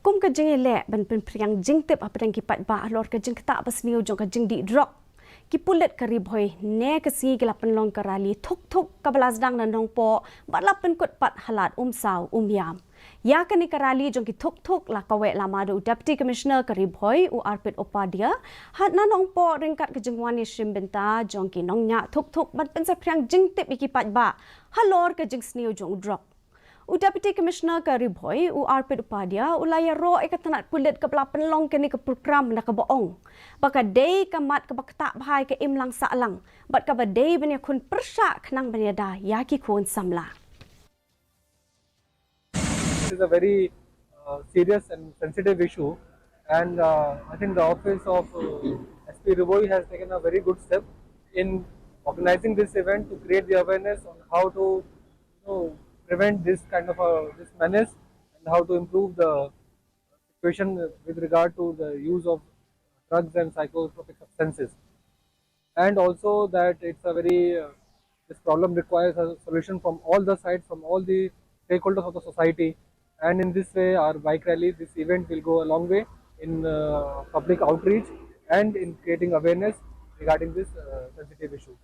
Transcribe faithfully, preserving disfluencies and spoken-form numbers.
Kum ka jingïaleh ban pynphriang jingtip hapdeng ki paidbah halor ka jingktah basniew jong ka jingdih drok, ki pulit ka Ri Bhoi ne ka sngi ki la pynlong ka rali thuk thuk kaba la sdang na Nongpoh bad la pynkut pat ha Lad Umsaw Umiam. Ïa kane ka rali jong ki thuk thuk la kaweh lama da u Deputy Commissioner ka Ri Bhoi u Arpit Upadhyay, ha na Nongpoh ryngkat ka jingwan ïashim bynta jong ki nongñiah thuk thuk ban pynsaphriang jingtip ïa ki paidbah halor ka jingsniew jong u drok. U Deputy Commissioner ka Ri Bhoi u Arpit Upadhyay u la ïaroh ïa ka tnat pulit kaba la pynlong kane ka program na kaba ong ba ka dei ka mat kaba ktah bha ïa ka imlang sahlang bad kaba dei ban ïakhun pyrshah khnang ban ïada ïa ki khun samla. This is a very uh, serious and sensitive issue, and uh, I think the office of uh, S P Ri Bhoi has taken a very good step in organizing this event to create the awareness on how to, you know, prevent this kind of a this menace and how to improve the situation with regard to the use of drugs and psychotropic substances. And also that it's a very uh, this problem requires a solution from all the sides, from all the stakeholders of the society, and in this way our bike rally, this event will go a long way in uh, public outreach and in creating awareness regarding this uh, sensitive issue.